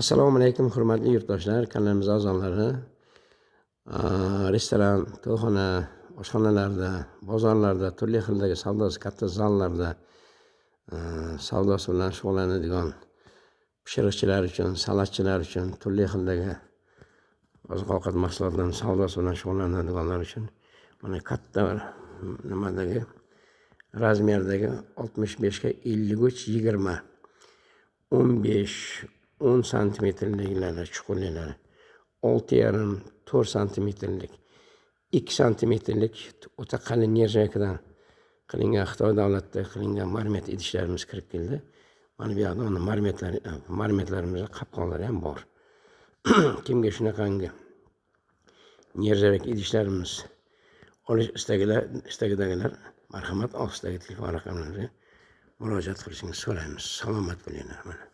Assalomu alaykum, hurmatli yurtdoshlar, kanalimiz a'zolari. Restoran, to'yxona, oshxonalarda, bozorlarda, turli xildagi savdosi katta zallarda savdosi bilan shug'ullanadigan pishiriqchilar uchun, salatchilar uchun, turli xildagi oziq-ovqat mahsulotlarini savdosi bilan shug'ullanadiganlar uchun mana katta bir nimadagi razmerdagi 65 ga 53 20 15 10 santimetrliklari, chuqurliklari, 6,5 4 santimetrlik, 2 santimetrlik o'ta qalin нержавейка dan qilingan, Xitoy davlatida qilingan marmet idishlarimiz kirib keldi. Mana bu yoqda uni marmetlar, marmetlarimizda qopqonlari ham bor. Kimga shunaqangi нержавейка idishlarimiz olish istagidagilar, marhamat, ostidagi telefon raqamlariga murojaat qilishingizni so'raymiz. Salomat bo'linglar. Mana.